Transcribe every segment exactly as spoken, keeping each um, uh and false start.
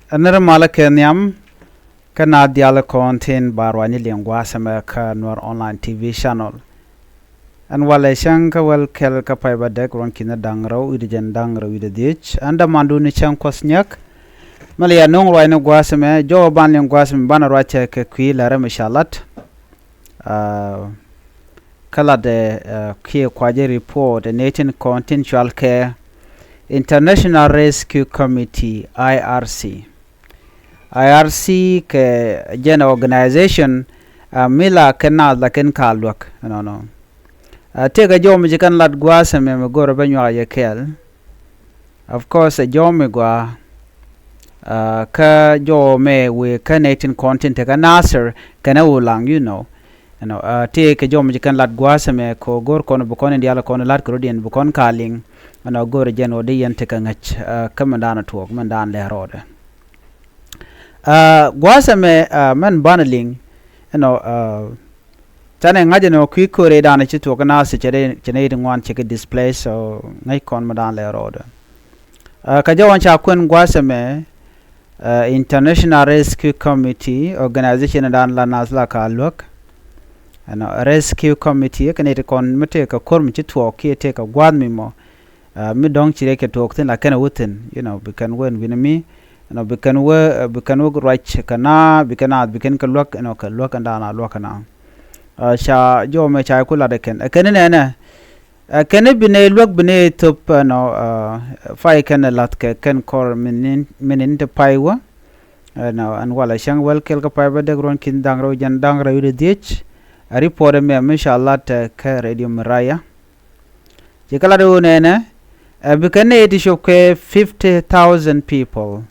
Ɛ nɛr malä kɛ nhiam kä naath diaal kɔn tin ba ruacni liŋ gua̱a̱th ɛmɛ kä Nuer Online T V channel. Ɛn walɛ cäŋ kä wäl kɛl kä pay bädäk ruɔ̱n ki̱n da̱ŋ rɛw wi̱cdɛ jiɛn da̱ŋ rɛw wi̱cdɛ dhiec. Ɛn dämandun ni cäŋ Kuɔth Nyak. Mɛ lɛ ya no̱o̱ŋ ruacni gua̱a̱th ɛmɛ, jɔwä ban liŋ gua̱a̱th ɛmɛ banɛ ruac kɛ kui̱ lärä mi ca lat. Aa, kä latdɛ, aa, kiɛ kuacä report ɛ nɛy tin kɔn tin cual kɛ International Rescue Committee, I R C. I R C kɛ jɛn organization, aa, mi la kɛ naath la kɛn ka luäk ɛnɔnɔ. Aa, tëëkɛ jɔw mi ci kɛn lat gua̱a̱th ɛmɛ mi go̱rɛ bä nyuak yɛ kɛɛl. Of course, ɛ jɔw mi gɔaa, aa, kä jɔw mɛ wëë kä nɛy tin kɔn tin tekä Nasir kɛnɛ Ulaŋ, you know. Ɛnɔ, aa, tëëkɛ jɔw mi ci kɛn lat gua̱a̱th ɛmɛ kɛ ɣöö go̱r kɔn bi kɔn in diaal kɔn la̱t kɛ rɔ̱diɛn bi kɔn ka liŋ. Ɛnɔ, go̱r jɛn ɣöö di yɛn tekɛ ŋäc, aa, kä min da̱a̱n tuɔɔk min da̱a̱n lɛ rɔɔdɛ. Aa, gua̱a̱th ɛmɛ, aa, mɛn banɛ liŋ, ɛnɔ, aa, canɛ ŋa̱c ɛnɔ kui̱ ko̱rɛ danɔ ci tuɔɔk kä Nasir cɛ nɛy ti ŋuan cɛ kɛ displace, so ŋäc kɔn mi da̱a̱n lɛ rɔɔdɛ. Aa, kä jɔwä ca kuɛn gua̱a̱th ɛmɛ, aa, International Rescue Committee organization dan la naath la ka luäk. Ɛnɔ, rescue committee kɛ nɛy ti kɔn mi tëëkɛ ko̱r mi ci tuɔɔk kiɛ tëëkɛ gua̱a̱th mi mɔ. Aa, mi dɔ̱ŋ ci rɛy kɛ tuɔɔk thi̱n la kɛn ɛ wä thi̱n, you know, bi kɛn wä ɛn wi̱n mi, you know, bi kɛn wä, aa, bi kɛn wä ruac kɛ na, bi kɛn a, bi kɛn kɛ luäk, you know, kɛ luäk ɛn da̱a̱n a luäk kɛ na. Aa, ca jɔw mɛ ca ku lat ɛ kɛn. Ɛ kɛn nɛnɛ, ɛ kɛn bi nɛy luäk bi nɛy thöp, you know, aa, pay kɛn ɛ la̱th kɛ kɛn kɔr min in, min in te pay wä. You know, ɛn walɛ cäŋ wäl kɛl kä pay bädäk ruɔ̱n ki̱n da̱ŋ rɛw jiɛn da̱ŋ rɛw wi̱cdɛ dhiec. Ɛ report ɛmɛ mi ca lat, aa, kä Radio Miraya. Ci kɛ lat ɣöö nɛnɛ, ɛ, bikɛ nɛy ti cop kɛ fifty thousand people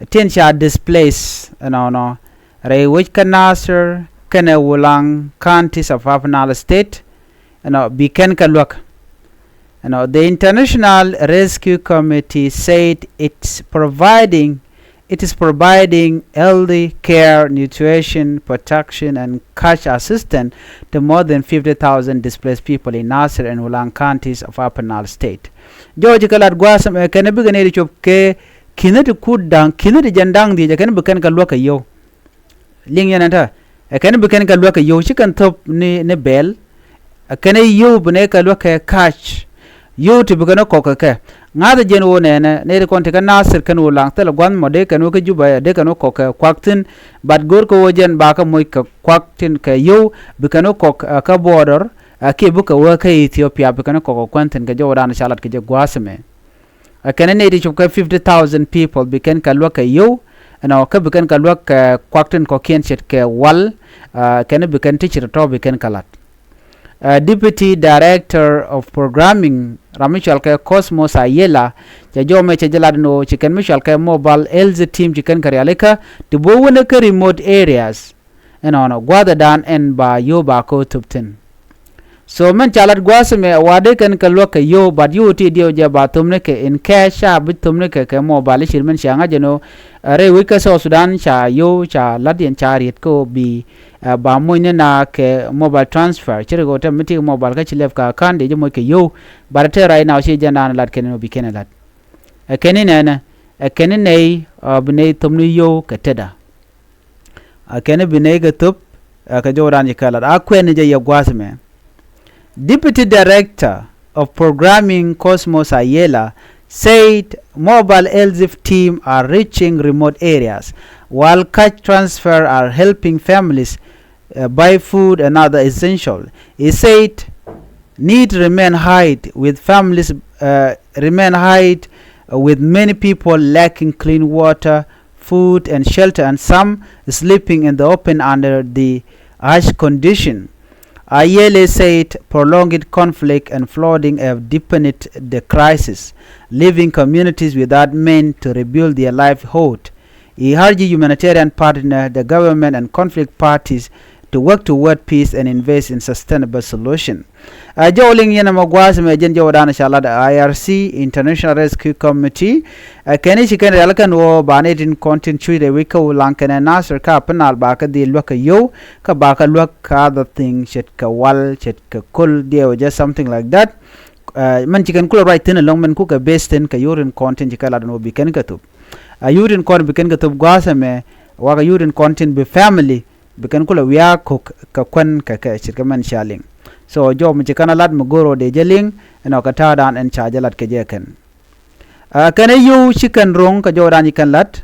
tin ca displace, ɛnɔnɔ, rɛy wec kä Nasir kɛnɛ Ulaŋ counties of Upper Nile State, ɛnɔ, bi kɛn kɛ luäk. Ɛnɔ, the International Rescue Committee said it's providing It is providing healthy care, nutrition, protection and cash assistance to more than fifty thousand displaced people in Nasir and Ulang counties of Upper Nile State. Jɔɔc kɛ lat gua̱a̱th ɛmɛ kɛn bikɛ nɛy ti cop kɛ ki̱n ti kut da̱ŋ, ki̱n ti jiɛn da̱ŋ dhiec, ɛ kɛn bi kɛn kɛ luäk kɛ yio̱w. Liŋ yɛn ɛn tɛ, ɛ kɛn bi kɛn kɛ luäk kɛ yio̱w, ci kɛn thöp ni, ni bɛl. Ɛ kɛn ɛ yio̱w bi nɛy kɛ luäk kɛ cash. Yio̱w ti bi kɛn ɛ kɔk kɛ kɛ. Ŋa̱th ɛ jɛn ɣöö nɛnɛ, nɛy ti kɔn ti kä Nasir kɛn Ulaŋ thilɛ gua̱th mɔ dee kɛn wä kä Juba, dee kɛn wä kɔk kɛ kuak thi̱n. But go̱o̱r kɛ ɣöö jɛn bakɛ moc kɛ kuak tin kɛ yio̱w, bi kɛn wä kɔk, ɛ, kä border, ɛ, kiɛ bikɛ wä kä Ethiopia, bi kɛn wä kɔk kɛ kuɛn thi̱n kɛ jɔwdan ca lat kɛ jɛ gua̱a̱th ɛmɛ. Ɛ kɛn nɛy ti cop kɛ fifty thousand people bi kɛn kɛ luäk kɛ yio̱w, ɛnɔ, kä bi kɛn kɛ luäk kɛ kuak tin kɔ̱kiɛn ce̱tkɛ wal, ɛ, kɛn bi kɛn ti ci tɔ̱tɔ̱ bi kɛn kɛ la̱t. Ɛ, Deputy Director of Programming, ram mi cɔal kɛ Cosmos Ayela, cɛ jɔw mɛ cɛ jɛ lat ɛn ɣöö ci kɛn mi cɔal kɛ mobile health team ci kɛn kɛ rialikä ti bo̱o̱ wänä kä remote areas. Ɛnɔnɔ gua̱a̱thdan ɛn ba yio̱w ba kä thöp thi̱n. So mɛn ca lat gua̱a̱th ɛmɛ wa dee kɛn kɛ luäk kɛ yio̱w, but yio̱w ti diɛw jɛ ba thöpnikɛ in cash, ca bi thöpnikɛ kɛ mobile i̱ cir mɛn cia ŋa̱c ɛn ɣöö, ɛ, rɛy wec kä South Sudan ca yio̱w ca lat yɛn ca riet kä ɣöö bi, ɛ, ba moc ni na kɛ mobile transfer. Ci ri ɣöö tɛm mi ti mobile kä ci lɛp ka ka̱n dee jɛ moc kɛ yio̱w, but te right now ci jɛn daan lat kɛn ɛn ɣöö bi kɛn ɛ lat. Ɛ kɛn i̱ nɛnɛ, ɛ kɛn i̱ nɛy, ɛ, bi nɛy thöpni yio̱w kɛ tetda. Ɛ kɛn bi nɛy kɛ thöp, ɛ, kɛ jɔwdan ci kɛ lat. A kuɛn ni jɛ yɛ gua̱a̱th ɛmɛ. Deputy Director of Programming Cosmos Ayela said mobile health team are reaching remote areas, while cash transfer are helping families, uh, buy food and other essential. He said need remain high with families, uh, remain high, uh, with many people lacking clean water, food and shelter, and some sleeping in the open under the harsh condition. Ayele said prolonged conflict and flooding have deepened the crisis, leaving communities without means to rebuild their livelihood. He urged humanitarian partner, the government and conflict parties to work toward peace and invest in sustainable solution. Ɛ, jɔw liŋ yɛn ɛmɔ gua̱a̱th ɛmɛ jɛn jɔwdan ca lat I R C, International Rescue Committee. Ɛ, kɛn i̱ ci kɛn rial kɛn ɣöö ba nɛy tin kɔn tin cuc rɛy wec kä Ulaŋ kɛnɛ Nasir kä Upper Nile ba kɛ dhil luäk kɛ yio̱w, kä ba kɛ luäk kɛ other thing, ce̱tkɛ wal, ce̱tkɛ köl, diɛw jɛ something like that. Ɛ, mɛn ci kɛn kulɛ ruac thi̱n ɛlɔ̱ŋ mɛn kukɛ base thi̱n kɛ yio̱w tin kɔn tin ci kɛ lat ɛn ɣöö bi kɛn kɛ thöp. A yio̱w tin kɔn bi kɛn kɛ thöp gua̱a̱th ɛmɛ, wakɛ yio̱w tin kɔn tin bi family bi kɛn kulɛ wiaa ko̱k kɛ kuän kɛ kɛ ce̱tkɛ mɛn cia liŋ. So jɔw mi ci kɛn a lat mi go̱r ɔ dee jɛ liŋ ɛnɔ kɛ ta̱a̱dan ɛn ca jɛ lat kɛ jɛ kɛn. Ɛ kɛn ɛ yio̱w ci kɛn ro̱ŋ kɛ jɔwdan ci kɛn la̱t.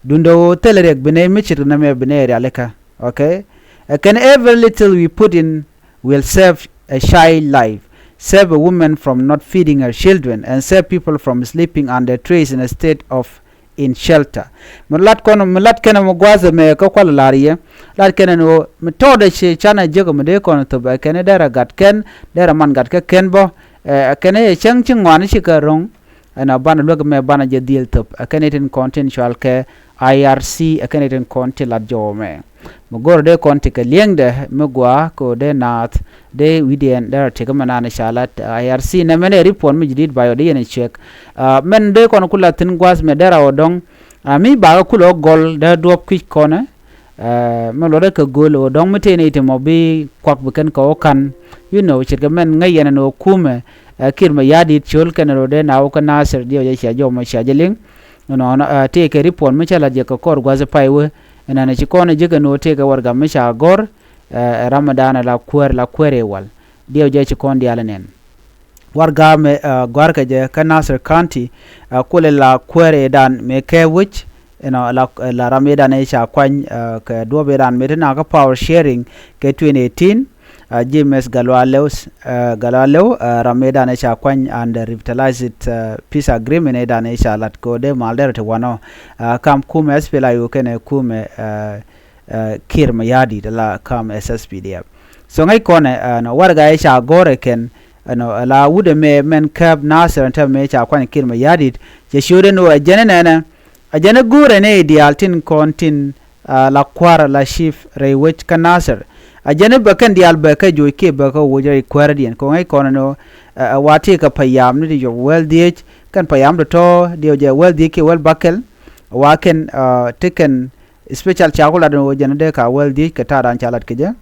Duundɛ ɣöö thilɛ riɛk bi nɛy mi ce̱tkɛ nɛmɛ bi nɛy rialikä. Okay. Ɛ kɛn, every little we put in will save a child life, save a woman from not feeding her children, and save people from sleeping under trees in a state of in shelter. Mi lat kɔn, mi lat kɛn mi gua̱a̱th ɛmɛ kä kual lar yɛ. Lat kɛn ni ɣöö mi tɔɔdɛ ci canɛ jek mi dee kɔn thop ɛ kɛn derɛ gat kɛn, derɛ man gat kä kɛn bä. Ɛ kɛn ɛ cäŋ ci ŋuan ci kɛ ro̱ŋ. Ɛn a banɛ luäk mɛ banɛ jɛ dhil thop ɛ kɛn itin kɔn tin cual kɛ I R C ɛ kɛn itin kɔn ti lat jɔwä mɛ. Mi go̱r dee kɔn ti kɛ li̱eŋdɛ mi gɔaa kɛ ɣöö dee naath dee wi̱diɛn dee rɔ ti̱ekä mɛ naan ca lat I R C nɛ mɛn ɛ ripot mi ji̱ di̱t ba yɔ dee yɛn ɛ cuɛk. Mɛn dee kɔn ku lath thi̱n gua̱a̱th mɛ dee ra ɣöö dɔ̱ŋ mi bakä kulɛ ɣä gɔl dee duɔ̱p kui̱c kɔnɛ. Mɛ luɔtdɛ kɛ gööl ɣöö dɔ̱ŋ mi tëë nɛy ti mɔ bi kuak bi kɛn kɛ ɣä ka̱n. You know, ce̱tkɛ mɛn ŋäc yɛn ɛn ɣöö kumɛ ɛ Kiir mɛ ya̱a̱ di̱t cio̱l kɛn ɣöö dee na wä kä Nasir diɛw jɛ cia jɔw mɔ cia jɛ liŋ. Ɛnɔnɔ tëëkɛ ripot mi cä la̱t jɛ kɛ kɔr gua̱th pay wee ɛn ɛn ci kɔn ɛ ji̱ kɛn ɣöö tëëkɛ warɛgak mi ca gɔ̱r ɛ Ramadan la kuäär la kuäär ɛ wal. Diɛw jɛ ci kɔn diaal ɛ nɛn. Warɛgak mɛ gɔ̱a̱rkɛ jɛ kä Nasir County kulɛ la kuäär ëëdan mëë kɛ wec. Ɛnɔ la ram ëëdan ëë ca kuany kɛ duɔ̱p ëëdan mëë ti na kä power sharing kɛ twenty eighteen. James Gatluak Lew, Gatluak Lew ram ëëdan ëë ca kuany and revitalized peace agreement ëëdan ëë ca lat kɛ ɣöö dee mal derɛ ti wanɔ kam kumɛ S P L A-IO kɛnɛ kumɛ Kiir mɛ ya̱a̱ di̱t la kam S S P D F. So ŋäc kɔnɛ ɛnɔ warɛgak ëë ca gɔ̱r ɛ kɛn ɛnɔ la wut ɛmɛ mɛn käp Nasir ɛn täämɛ ca kuany Kiir mɛ ya̱a̱ di̱t cɛ ciötdɛ ni ɣöö ɛ jɛn ɛ nɛnɛ. Ɛ jɛn ɛ go̱o̱rɛ ni diaal tin kɔn tin la kua̱r la chief rɛy wec kä Nasir. Ɛ jɛn ɛ bɛ kɛn diaal bɛ kä joc kiɛ bɛ kä woc rɛy kuäärädiɛn kɛ ŋäc kɔnɛ ni ɣöö ɛ wa tëëkɛ payam ni ti yɔp wäl dhieec kɛn payam tɔ̱tɔ̱ diɛw jɛ wäl dhieec kiɛ wäl bäkɛl. Wa kɛn ti kɛn special ca ku lat ni ɣöö jɛn dee ka wäl dhieec kɛ ta̱a̱dan ca lat kɛ jɛ.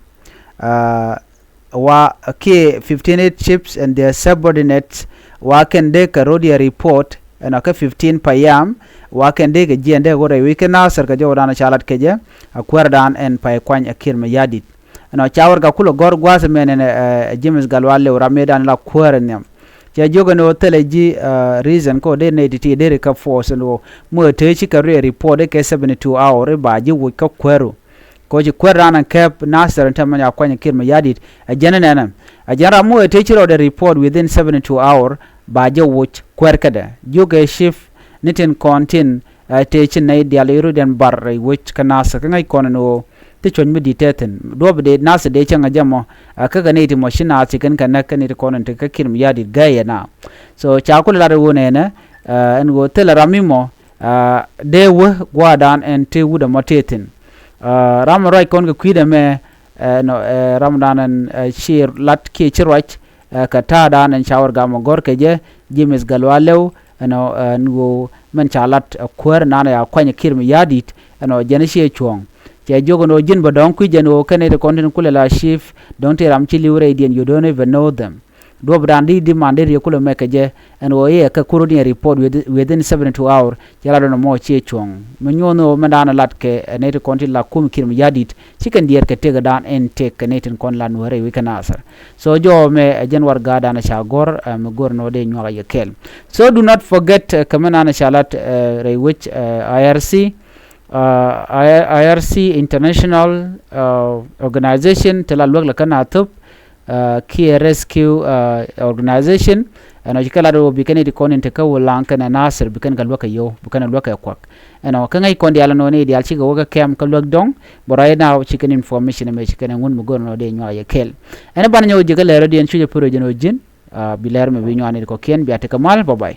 Wa kiɛ fifteen head chiefs and their subordinates wa kɛn dee kɛ ro̱diɛ report ɛnɔ kä fifteen payam. Wa kɛn dee kɛ jiɛn dee ɣöö rɛy wec kä Nasir kɛ jɔwdan ca lat kɛ jɛ. A kuäärdan ɛn pay kuany ɛ Kiir mɛ ya̱a̱ di̱t. Ɛnɔ ca warɛgak kulɛ gɔ̱r gua̱a̱th ɛmɛn ɛn ɛ James Gatluak Lew ram ëëdan la kuäär ɛ nhiam. Cɛ jiök ɛn ɣöö thilɛ ji̱ reason kä ɣöö dee nɛy ti̱ti̱ deri kä force ɛn ɣöö mi ɣöö te cikɛ ruëë report i̱ kɛ seventy two hour i̱ ba ji̱ woc kä kuääru. Kɛ ɣöö ci kuäärdan ɛn käp Nasir ɛn täämɛ ca kuany Kiir mɛ ya̱a̱ di̱t ɛ jɛn ɛ nɛnɛ. Ɛ jɛn ram mi ɣöö te ci rɔɔdɛ report within seventy two hour ba jɛ woc kuäärkädɛ. Jiökɛ chief ni tin kɔn tin ɛ tëë ci nɛy diaal i̱ rɔ̱diɛn bar rɛy wec kä Nasir kä ŋäc kɔn ɛn ɣöö ti cuɔ̱c mi di̱t tɛthin duɔ̱p dee Nasir dee cäŋ ɛ jɛ mɔ. Ɛ kä kɛ nɛy ti mɔ ci naath ci kɛn kɛ näk kä nɛy ti kɔn ɛn ti kä Kiir mɛ ya̱a̱ di̱t gäyɛ na. So ca kulɛ lat ɛ ɣöö nɛnɛ ɛn ɣöö thilɛ ram mi mɔ dee wä gua̱a̱dan ɛn ti wut ɛmɔ tëë thi̱n. Ram ruac kɔn kɛ kui̱dɛ mɛ ɛnɔ ram dan ɛn ci lat kiɛ ci ruac kɛ ta̱a̱dan ɛn ca warɛgak mɔ gɔ̱r kɛ jɛ James Gatluak Lew ɛnɔ ɛn ɣöö mɛn ca lat ɛ kuäär nan ɛ a kuany Kiir mɛ ya̱a̱ di̱t ɛnɔ jɛn ciɛ cuɔ̱ɔ̱ŋ. Cɛ jiök ɛn ɣöö ji̱n bä dɔ̱ŋ kui̱c ɛn ɣöö kɛn nɛy ti kɔn tin kulɛ la chief dɔ̱ŋ tëë ram ci li̱w rɛydiɛn you don't even know them. Duɔ̱p dan di di man deri kulɛ mɛk kɛ jɛ ɛn ɣöö i̱ ɛ kɛ kurut ni ɛ report within seventy two hour. Cɛ la dɔ̱n ɛmɔ ciɛ cuɔ̱ŋ mi nyuɔ̱n ɣöö mɛn dan ɛ lat kɛ ɛ nɛy ti kɔn ti la kum Kiir mɛ ya̱a̱ di̱t ci kɛn diɛɛr kɛ tëk dan in tëk kɛ nɛy tin kɔn la nuɔ̱ɔ̱rɛ wi̱c kɛ Nasir. So jɔw mɛ ɛ jɛn warɛgak dan ɛ ca gɔ̱r ɛ mi go̱r ɛn ɣöö dee nyuak ɛ yɛ kɛɛl. So do not forget kɛ mɛn dan ɛ ca lat rɛy wec I R C. I R C international organization ti la luäk lɛ kä na thop. Kiɛ rescue organization. Ɛnɔ ci kɛ lat ɣöö bi kɛn i̱ ti kɔn in te kä wulaŋ kɛnɛ Nasir bi kɛn kɛ luäk kɛ yio̱w bi kɛn luäk kɛ kuak. Ɛnɔ kä ŋäc kɔn diaal ɛnɔ ni diaal cikɛ wä kä kɛm kä luäk dɔ̱ŋ. Bɛ ruac now ci kɛn information ɛmɛ ci kɛn ɛŋun mi go̱r ɛnɔ dee nyuak yɛ kɛɛl. Ɛn ɛ banɛ nyɔk ji̱ kä lɛr rɔ̱diɛn cucɛ pär ɛ jɛn ɣöö ji̱n bi lɛr mɛ bi nyuak ni ti kɔ̱kiɛn bia tekɛ mal. Bye bye.